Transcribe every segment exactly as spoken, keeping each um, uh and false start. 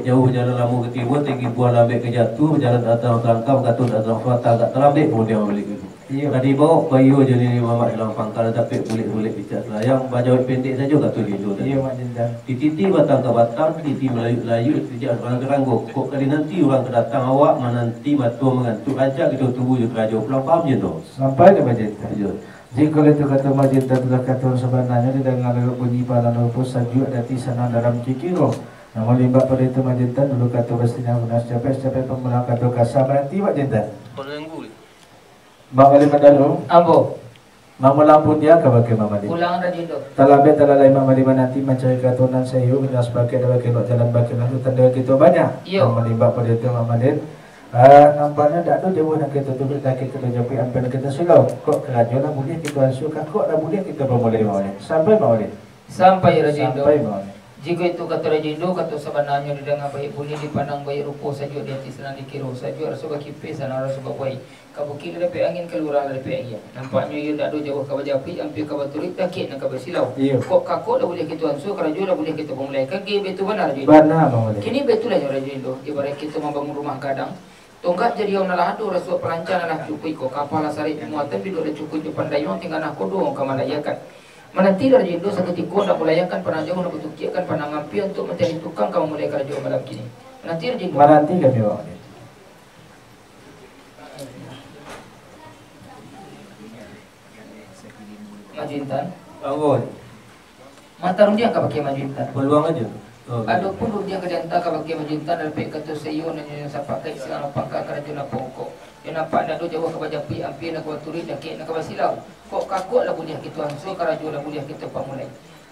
Jauah bajalan lamo ka timua, tinggi buah lambek ka jatuah, bajalan datang talangkah, bakato datang salantang, agak talambek kamudian baliak itu. Iyo. Tadi baok bayo jo nini mamak dalam pangka, dapek bulek-bulek picak selayang, bajawek pendek sajo kato Lindo tadi. Iyo, Mak Jintan. Dititi batang ka batang, dititi malayut-layut, ditijak ranggo-ranggo. Kok kali nanti urang ka datang, awak mananti batua mangantuak, rancak kito tunggu jo karajo pulang, paham Lindo? Sampai dek Mak Jintan. Iyo. Jikok itu kato Mak Jintan, tu lah kato sabananyo, didanga lewat bunyi palan rupo, sajuak di ati, sanang dalam kikiro. Namun limbak pado itu Mak Jintan, dulu kato basiniah lunas, capek-capek pamulang kato kasa, mananti Mak Jintan. Mak Malin Mandaro. Ambo. Mamulang pundiang ka bakeh Mak Malin. Pulang, Rajo Indo. Talambek talalai Mak Malin mananti, mancari kato nan saiyo, minyak sapakek dek bakeh lok jalan bakeh nan tando kito banyak. Iyo. Namun limbak pado itu Mak Malin. Ah, nampaknyo dak ado jauah nan kito turuik, dakek kito japuik, ampia nan kito silau. Kok karajo lah buliah kito ansua, kakok lah buliah kito pamulai, Mak Malin. Sampai, Mak Malin. Sampai, Rajo Indo. Sampai, Mak Malin. Jikok itu kato Rajo Indo, kato sabananyo, didanga baiak bunyi, dipandang baiak rupo, sajuak di ati, sanang dikiro, sajuak raso bakipeh, sanang raso babuai. Ka bukik lah dapek angin, ka lurah lah dapek aia. Nampaknyo iyo dak ado jauah ka bajapuik, ampia ka baturuik, dakek nan ka basilau. Iyo. Kok kakok lah buliah kito ansua, karajo lah buliah kito pamulai. Kan kini baitu bana, Rajo Indo? Bana, Mak Malin. Kini baitulah nyo, Rajo Indo. Ibaraik kito mambangun rumah gadang, tonggak jariau nan lah ado, rasuak palanca nan lah cukuik, kok kapa lah sarek jo muatan, biduak lah cukuik jo pandayuang, tingga nakodo ka malahiakan. Mananti Rajo Indo sakutiko, nak mulayakan pandang jauah, nak batukiakkan pandang ampia, untuak mancari tukang ka mamulai karajo malam kini. Mananti Rajo Indo. Mananti kami, Mak Malin. Mak Jintan. Apo? Mata rundiang ka bakeh Mak Jintan. Paluang ajo. Oh, oke. Adopun rundiang ka dianta ka bakeh Mak Jintan, dapek kato saiyo, nan nyo sapakaik, silang lapang ka karajo nan pokok. Yo nampak dak ado jauah ka bajapuik, ampia nan ka baturuik, dakek nan ka basilau. Kok kakok lah buliah kito ansua, karajo lah buliah kito pamulai.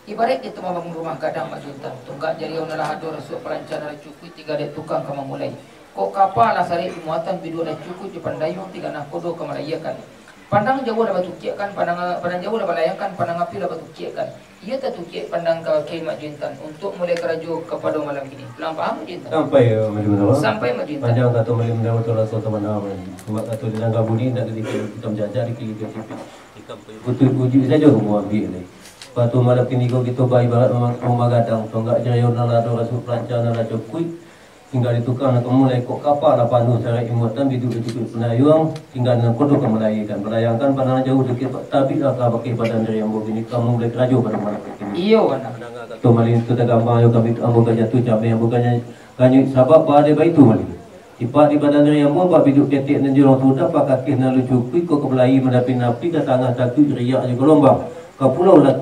Ibaraik kito mambangun rumah gadang, Mak Jintan. Tonggak jariau nan lah ado, rasuak palanca nan lah cukuik, tingga dek tukang ka mamulai. Kok kapa lah sarek jo muatan, biduak lah cukuik jo pandayuang, tingga nakodo ka malahiakan. Pandang jauah lah batukiakkan, pandang, pandang jauah lah balayakan, pandang ampia lah batukiakkan. Iyo tatukiak pandang ka bakeh Mak Jintan, untuak mulai karajo kapado malam kini. Pulang paham, Mak Jintan? Sampai, Mak Malin Mandaro. Sampai, Mak Jintan. Panjang kato Mak Malin Mandaro tu raso tabana, Mak Malin. Sabab kato didanga bunyi, indak dikira kito manjajak, dikira kito cipik. Ikam putuih ujuik sajo kamu ambiak lai. Kato malam kini ko kito baibarat rumah, rumah gadang, tonggak jariau nan lah ado, rasuak palanca nan lah cukuik, tingga dek tukang nan ka mamulai. Kok kapa lah panuah sarek jo muatan, biduak lah cukuik pandayuang, tingga nakodo ka malahiakan. Balayangkan pandang jauah, dakek tabiklah ka bakeh badan diri ambo, kini ka mamulai karajo pado malam kini. Iyo, bana. Kato Mak Malin tu tagambang, yo kami ambo ka jatuah, cameh ambo ka nya-, kanyuik, sabab baa dek baitu, Mak Malin. Tipak di badan diri ambo, bak biduak ketek nan jolong sudah, pakakeh nan lucu kuik, kok ka balayi manapi-napi, ka tangah takuik riak jo galombang, ka pulau la-,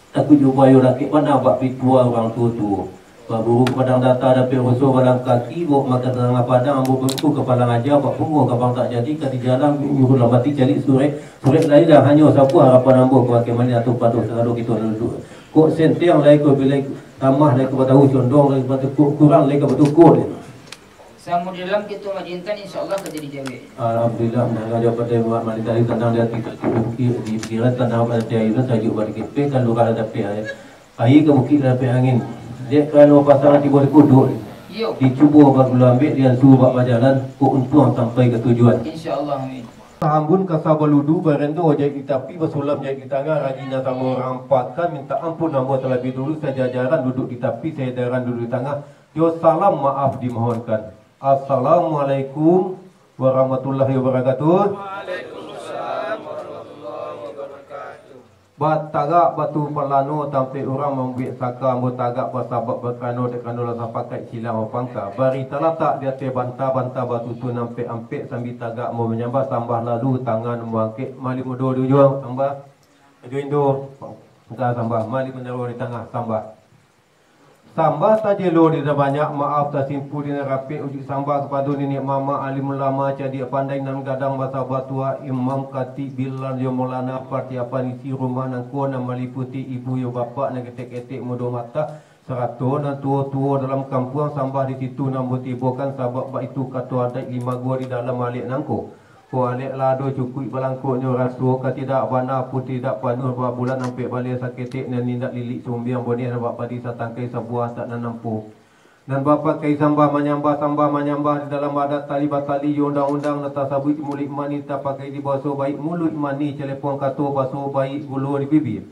takuik jo buayo, lakek bana bak pituah urang tuo-tuo. Baburu ka padang data, dapek ruso balang kaki, baok makan tangah padang, ambo baku ka palang aja, bak bungo ka bangkak jadi, ka di jalan nyuruh lah mati, caliak surek, surek lai lah hanyo sabuah, harapan ambo ka bakeh Mak Malin atau pado sagalo kito nan duduak. Kok senteng lai ko bilai tamah, lai ko batahu condong, lai ko batukuk kurang, lai ko batukuk. Samo di dalam kito Mak Jintan, insya Allah ka jadi jawek. Alhamdulillah, mandanga jawapan dari Mak Malin tadi, tanang di ati, takuik bukik di pikiran, tanang ati aia, sajuak bak dikipeh, ka lurah dapek aia, aia ka bukik dapek angin. Dek karano pasang tibo di kuduk, iyo, dicubo bagulo ambek, diansu bak bajalan, kok untuang sampai ka tujuan. Insya Allah, amin. Tahambun kasa baludu, barendo jaik di tapi, basulam jaik di tangah, ragi nan samo rampakan, mintak ampun ambo talabiah dulu, sajajaran duduak di tapi, saedaran duduak di tangah. Jo salam maaf dimohonkan. Assalamualaikum warahmatullahi wabarakatuh. Waalaikumsalam warahmatullahi wabarakatuh. Batagak batu palano tampek urang mambuek saka, ambo tagak basabab bakarano, dek karano lah sapakaik silang bapangka. Bari talatak di ateh banta, banta batutu nan ampek-ampek, sambi tagak ambo manyambah, sambah lalu tangan ambo angkek, Malin Mudo di ujuang, sambah. Rajo Indo, angka sambah, Malin Mandaro di tangah, sambah. Sambah tajelo di nan banyak, maaf tasimpu di nan rapek, ujuik sambah kapado niniak mamak, alim ulama, cadiak pandai nan gadang basa batuah, imam, katik, bilal, jo maulana, patiapan isi rumah nangko nan maliputi ibu jo bapak nan ketek-ketek mudo matah, sarato nan tuo-tuo dalam kampuang, sambah di situ nan ambo tibokan, sabab baitu kato adaik limo go di dalam alek nangko. Kok alek lah ado cukuik balangkoknyo, raso ka tidak bana pun tidak panuah, babulan ampek baleh saketek, nan indak lilik sumbiang boneh, nan bak padi satangkai sabuah tak nan ampuh. Nan bapakai sambah manyambah, sambah manyambah di dalam adat, tali batali jo undang-undang, nan tasabuik muluik manih tapakai di baso baik, muluik manih calepon kato, baso baik gulo di bibia.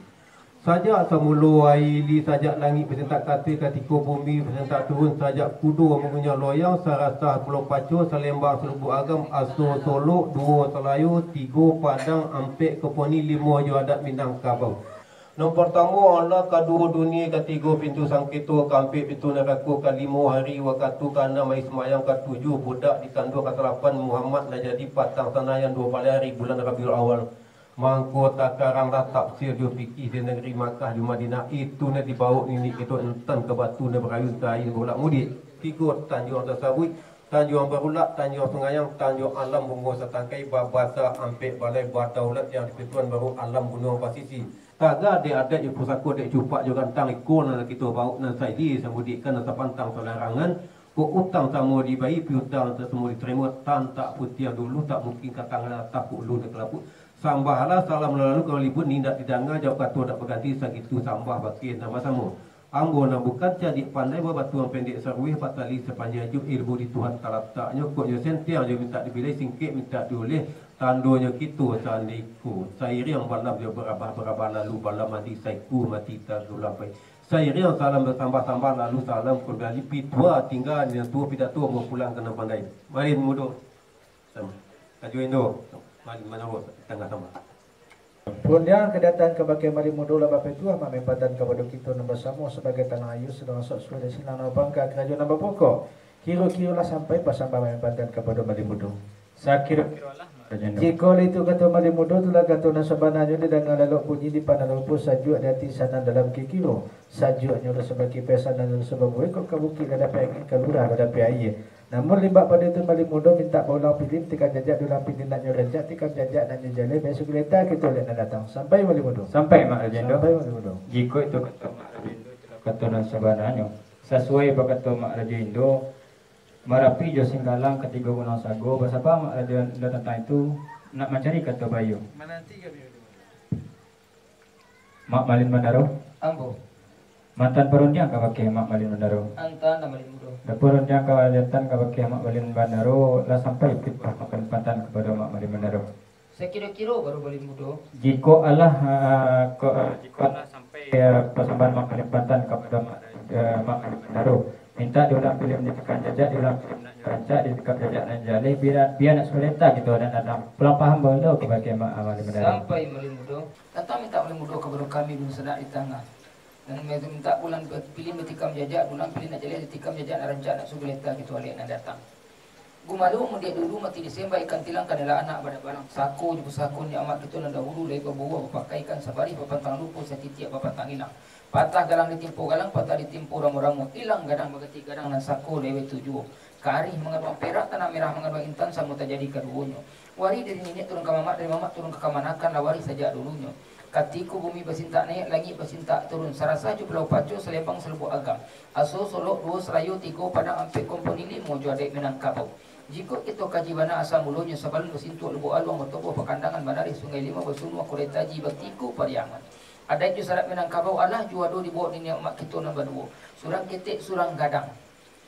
Sajak samulo aia li, sajak langik basintak ka ateh, katiko bumi basintak turun, sajak kudo mangunyah loyang, sarasah pulau paco, salembang salubuk agam, aso solok, duo salayo, tigo padang, ampek komponi, limo jo adat Minangkabau. Nan partamo Allah, kaduo dunia, katigo pintu sangketo, kaampek pintu narako, kalimo hari wakatu, kaanam aia sumayang, katujuah budak dikanduang, kasalapan Muhammad lah jadi, patang sanayan duo baleh ari bulan Rabiul Awal. Mangko takaranglah tafsir jo fikih di nagari Makkah jo Madinah, itu nan dibaok niniak kito intan ka batu, nan barayun ka aia, nan barulak mudiak. Tigo tanjuang tasabuik, Tanjuang Barulak, Tanjuang Sungayang, Tanjuang Alam Bungo Satangkai, babasa ampek balai, badaulat yang di pintuan baru, alam gunuang pasisi. Taga dek adaik jo pusako, dek cupak jo gantang, iko nan kito baok nan sailia, samudiak ka nan sapantang salarangan. Kok utang samo dibayia, piutang samo ditarimo, tan tak putiang dulu, tak mungkin ka tangan, atah kok lu nan ka lapuk. Sambahlah, salam lalu ka malibun, indak didanga, jawab kato dak baganti, sagitu sambah bakeh nan basamo. Ambo nan bukan cadiak pandai, babatuang pendek saruih, batali sapanjang ijuk, ilmu di Tuhan talataknyo, kok nyo sentiang jo mintak dibilai, singkek mintak diuleh, tandonyo kito sandiko. Sairiang balam jo barabah, barabah lalu balam mandi, saiku mati tatulampai. Sairiang salam basambah-sambah, lalu salam kumbali, pitua tingga nan tuo, pidato bapulang ka nan pandai. Malin mudo. Sama. Karajo Indo, Malin Mandaro, tangah sama. Parundiangan kadatang kabakeh Malin Mudo lah bapituah, mamampatan kapado kito nan basamo sabagai tanang aia, sadang sok suai dari sinan nan bapangka karajo nan bapokok. Kiro-kiro lah sampai pasambahan mamampatan kapado Malin Mudo. Sakiro-kiro lah, Rajo Indo. Jikok lah itu kato Malin Mudo, tu lah kato nan sabananyo, didanga lalok bunyi, dipandang rupo sajuak, di ati sanang dalam kikiro. Sajuaknyo lah sabaki pesan nan sababuai, kok ka bukik lah dapek angin, ka lurah lah dapek aia. Namun limbak pado itu, Malin Mudo mintak baulang pilim, tikam jajak diulang pilim, nak nyo rancak, tikam jajak nak nyo jaleh, baiak saguleta kito alek nan datang. Sampai, Malin Mudo. Sampai, Mak Rajo Indo. Sampai, Malin Mudo. Jikok itu kato Mak Rajo Indo, itulah kato nan sabananyo. Sasuai bakato Mak Rajo Indo, Marapi jo Singgalang, katigo gunuang sago, basaba Mak Rajo Indo tantang itu, nak mancari kato baiyo. Mananti kami, Malin Mudo. Mak Malin Mandaro? Ambo. Mantan parundiang kabakeh Mak Malin Mandaro? Antan lah, Malin Mudo. Daparundiang kajantan kabakeh Mak Malin Mandaro, lah sampai pitah mamampatan kapado Mak Malin Mandaro? Sakiro-kiro baru, Malin Mudo. Jikok alah, ah, ko-, jikok alah sampai, ah, pasambahan mamampatan kapado Mak, ah, Mak Malin Mandaro, mintak diulang pilim, ditikam jajak, diulang pilim nak nyo rancak, ditikam jajak nak nyo jaleh, bia, bia nak saguleta kito alek nan datang. Pulang paham baitu kabakeh Mak Malin Mandaro. Sampai, Malin Mudo. Datang mintak Malin Mudo kapado kami dunsanak di tangah. Nan mintak pulang pilim ditikam jajak, pulang pilim nak jaleh, ditikam jajak nak rancak, nak saguleta kito alek nan datang. Gumalo mudiak dulu, mati disemba ikan tilang, kanailah anak badak balang. Sako jo pusako niniak mamak kito nan dahulu, lai babuah bapakaikan, sabarih bapantang lupo, satitiak bapantang ilang. Patah galang ditimpo galang, patah ditimpo ramo-ramo, ilang gadang baganti gadang, nan sako lai baitu juo. Karih mangaduang perak, tanah merah mangaduang intan, samo tajadi kaduonyo. Warih dari niniak turun ka mamak, dari mamak turun ka kamanakan, lah warih sajak dulunyo. Katiko bumi basintak naiak, langik basintak turun, sarasah jo pulau paco, salembang salubuk agam, aso solok duo salayo, tigo padang ampek komponi, limo jo adaik Minangkabau. Jikok kito kaji bana asal mulonyo, sabalun basintuak Lubuk Aluang, batoboh Pakandangan, banarih Sungai Limau, basunua Kurai Taji, batigo Pariangan. Adaik jo sadat Minangkabau alah juo ado dibaok niniak mamak kito nan baduo, surang ketek, surang gadang.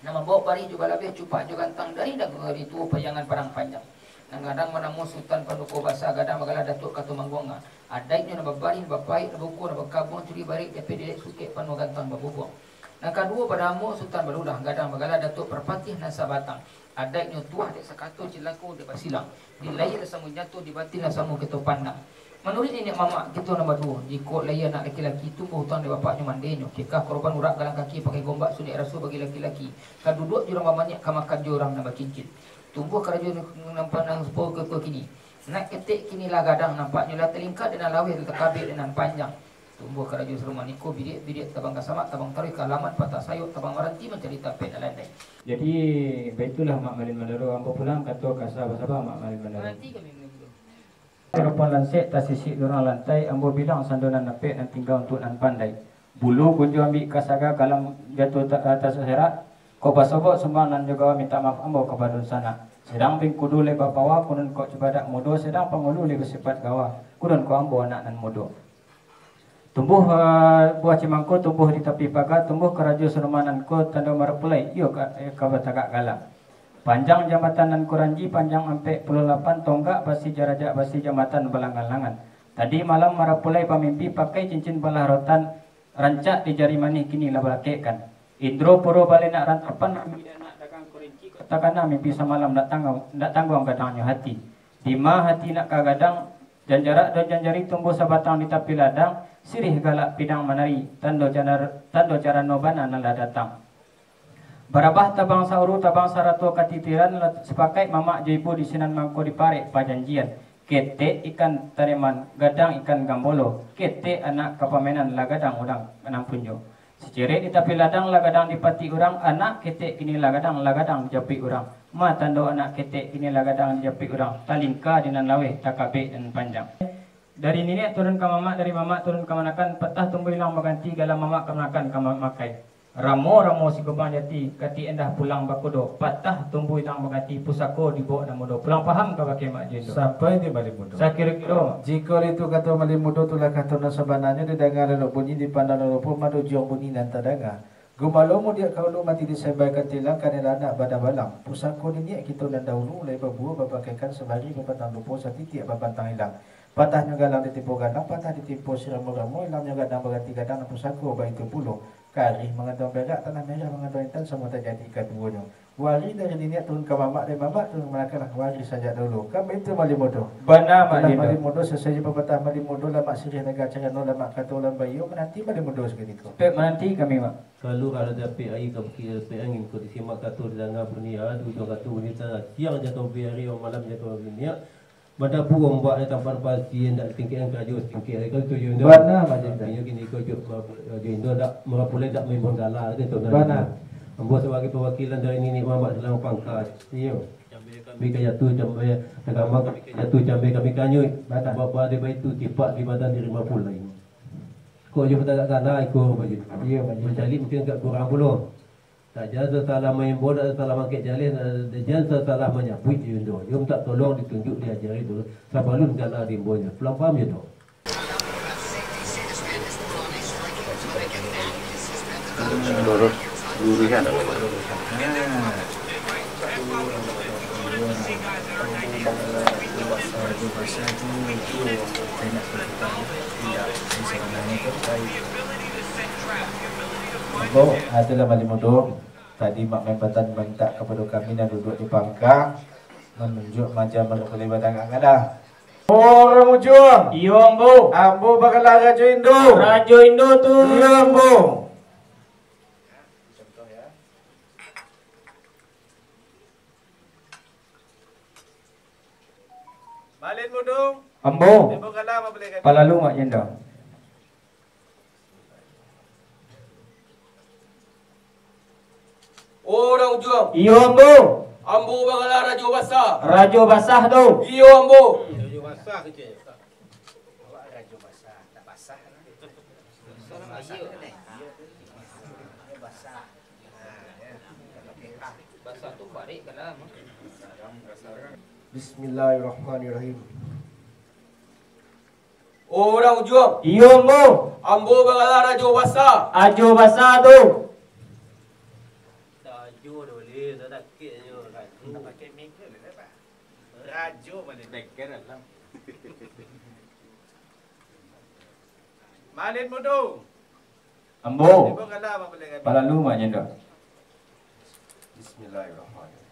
Nan mambaok barih jo balabeh, cupak jo gantang, dari nagari tuo, Pariangan Padang Panjang. Nan gadang banamo Sutan Panduko Basa, gadang bagala Datuak Katumangguang. Adaiknyo nan babarih, nan bapaik, nan baukua, nan bakabuang, curi barek, japeh dilek, sukek panuah gantang babubuang. Nan kaduo banamo Sutan Balulah, gadang bagala Datuak Parpatiah Nan Sabatang. Adaiknyo tuah dek sakato, cilako dek basilang. Di lahia lah samo nyato, di batin lah samo kito pandang. Manuruik niniak mamak kito nan baduo, jikok lahia anak laki-laki, tumbuah utang dek bapaknyo mandenyo, kekah korban urak galang kaki, pakai gombak sunek raso bagi laki-laki, ka duduak jo urang bamanyiak, ka makan jo urang nan bacincin. Tumbuah karajo nan pandang rupo kini. Nak ketek kini lah gadang, nampaknyo lah talingka dek nan laweh, lah takabek dek nan panjang. Tumbuah karajo sarumah niko, bidiak-bidiak tabang ka samak, tabang taruih ka halaman, patah sayok tabang maranti, mancari tampek nan landai. Jadi, baitulah Mak Malin Mandaro, ambo pulang kato kasa basaba Mak Malin Mandaro. Mananti kami, Malin Mandaro. Telepon lansek, tasisik lurang lantai, ambo bilang sando nan dapek, nan tingga untuak nan pandai. Bulu kunjo ambiak ka saga, kalam jatuah ta-, tasaserak, kok basobok sumbang nan jo gawa, mintak maaf ambo ka badunsanak. Sadang bingkudu lai bapawa, kunun kok cubadak mudo, sadang pangulu lai basipaik gawa, kunun kok ambo anak nan mudo. Tumbuah, eh, buah cimangko tumbuah di tapi paga, tumbuah karajo sarumah nan ko, tando marapulai, iyo ka, eh, ka batagak gala. Panjang jambatan nan kuranji, panjang ampek puluah lapan tonggak, basi jarajak, basi jambatan balanggan-langgan. Tadi malam marapulai pamimpi pakai cincin balah rotan, rancak di jari manih kini lah balakekkan. Indro Puro Balenak Rantapan, mimpi anak dagang korinci, kota kana mimpi samalam ndak tangguang, ndak tangguang gadangnyo hati. Dima hati nak ka gadang, janjarak daun janjari tumbuh sabatang di tapi ladang, sirih galak pidang manari, tando janar-, tando carano bana nan lah datang. Barabah tabang sauru, tabang sarato katitiran, lah sapakaik mamak jo ibu di sinan mangko diparek pajanjian. Ketek ikan tareman, gadang ikan gambolo, ketek anak kapamenan, lah gadang urang nan punyo. Sicirek di tapi ladang, lah gadang dipatik urang, anak ketek kini lah gadang, lah gadang dijapuik urang. Ma tando anak ketek kini lah gadang dijapuik urang, talingka di nan laweh, takabek nan panjang. Dari niniak turun ka mamak, dari mamak turun ka kamanakan, patah tumbuah ilang baganti, gala mamak kamanakan ka mamak makai. Ramo-ramo si kubang jati, katik endah pulang bakudo, patah tumbuah ilang baganti, pusako dibawok nan mudo. Pulang paham ka bakeh Mak Jindo. Sampai di Balimudo. Sakiro-kiro. Jikok itu kato Balimudo, tulah kato nan sabananyo, didanga lalok bunyi, dipandang lalok rupo, manujuang bunyi nan tadanga. Gumalo mudiak ka ulu, mati disembai ka tilang, kanai lah anak badabalang. Pusako niniak kito nan dahulu, lai babuah babakehkan, sabari bapatang lupo, satitiak bapatang ilang. Patahnyo galang ditimpo gadang, patah ditimpo siramo-ramo, ilangnyo gadang baganti gadang, nan pusako baitu pulo. Karih mangandung perak, tanah merah mangandung intan, samo tajadi kaduonyo. Warih dari niniak turun ka mamak, dari mamak turun ka kamanakan, warih sajak dahulu. Kan baitu Balimudo. Bana, Mak Jindo. Balimudo, sasuai jo papatah Balimudo, lamak siriah dagang carano, lamak kato urang baiyo, mananti Balimudo sakutiko. Pek mananti kami, Mak. Ka lurah lah dapek aia, ka bukik lah dapek angin, kok disimak kato didanga bunyi, aduh, ujuang kato bunyi tanah, siang jatuah bari, malam jatuah niniak, madabu ombak di tampek pasti, indak ditingkek karajo satingkek, kan itu jo Indo. Bana, Mak Jindo. Artinyo kini ko jo, jo Indo ndak, marapulai ndak maimbau gala, kan itu. Bana. Ambo sabagai pawakilan dari niniak mamak dalam pangka. Iyo. Cambe kami ka jatuah, cambe tagambang kami ka jatuah, cambe kami ka anyuik. Bana. Bapa dek baitu, tipak di badan diri mapulai. Kok jo batagak ganda iko, Pak Haji? Iyo, Pak Haji. Mancaliak mungkin agak kurang pulo. Tak jan sasalah maimbau, tak sasalah mangkek jaleh, tak jan sasalah manyabuik jo Indo. Iyo mintak tolong ditunjuk, diajari dulu, sabalun ganda diimbaunyo. Pulang paham jo tu? Lurus, lurus kan? Ambo, itulah Balimudo. Tadi Mak Mambatan mintak kapado kami nan duduak di pangka, manunjuak maja marapulai batagak ganda. Urang Ujuang. Iyo, ambo. Ambo bagala Rajo Indo. Rajo Indo tu. Iyo, ambo. Balimudo. Ambo. Tempo kalah mapulai kami. Palalu, Mak Jindo. Urang Ujuang. Iyo, ambo. Ambo bagala Rajo Basah. Rajo Basah tu. Iyo, ambo. Rajo Basah kecil. Awak Rajo Basah, tak basah. Basah tu deh. Basah. Basah tu parik kalah. Bismillahirrahmanirrahim. Urang Ujuang. Iyo, ambo. Ambo bagala Rajo Basah. Ajo Basah tu. Rajo tu boleh, tak sakit je, Rajo. Tak pakai mic tu, tak apa. Rajo Malin. Balimudo. Ambo. Tempo kalah mapulai kami. Palalu, Mak Jindo. Bismillahirrahmanirrahim.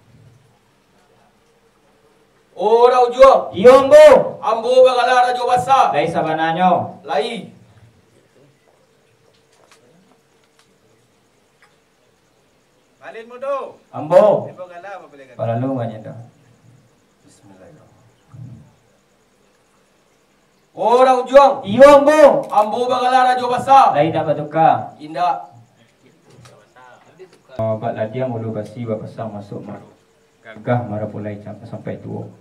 Urang Ujuang. Iyo, ambo. Ambo bagala Rajo Basah. Lai sabananyo. Lai. Balimudo. Ambo. Tempo kalah mapulai kami. Palalu, Mak Jindo. Bismillahirrahmanirrahim. Urang Ujuang. Iyo, ambo. Ambo bagala Rajo Basah. Lai indak batuka. Indak. Bak ladiang ulu basi bapasang masuak maruah. Gagah marapulai cam-, sampai tuo.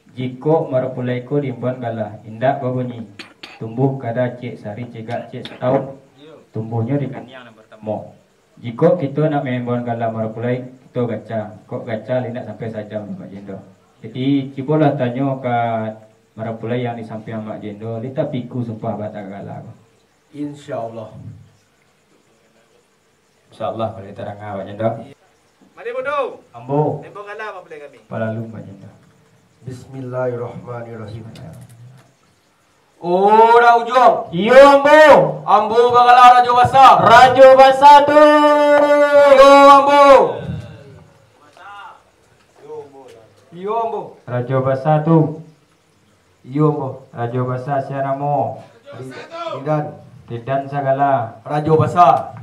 Jikok marapulai ko diimbauan gala, indak babunyi, tumbuah kada ciek sari, cegak ciek sataun, tumbuahnyo di kaniang nan partamo. Jikok kito nak maimbauan gala marapulai, kito gaca. Kok gaca, indak sampai sajam, Mak Jindo. Jadi, cubolah tanyo ka marapulai yang di sampiang Mak Jindo, di tapi ku sumpah batagak gala ko. Insya Allah. Insya Allah, kalau kita danga, Mak Jindo. Balimudo. Ambo. Tempo kalah mapulai kami. Palalu, Mak Jindo. Bismillahirrahmanirrahim. Oh, Da Ujuang. Iyo, ambo. Ambo bagala Rajo Basa. Rajo Basa tu. Iyo, ambo. Iyo, ambo. Rajo Basa tu. Iyo, ambo. Rajo Basa sia namo? Ri-, Ridan. Ridan sagala. Rajo Basa.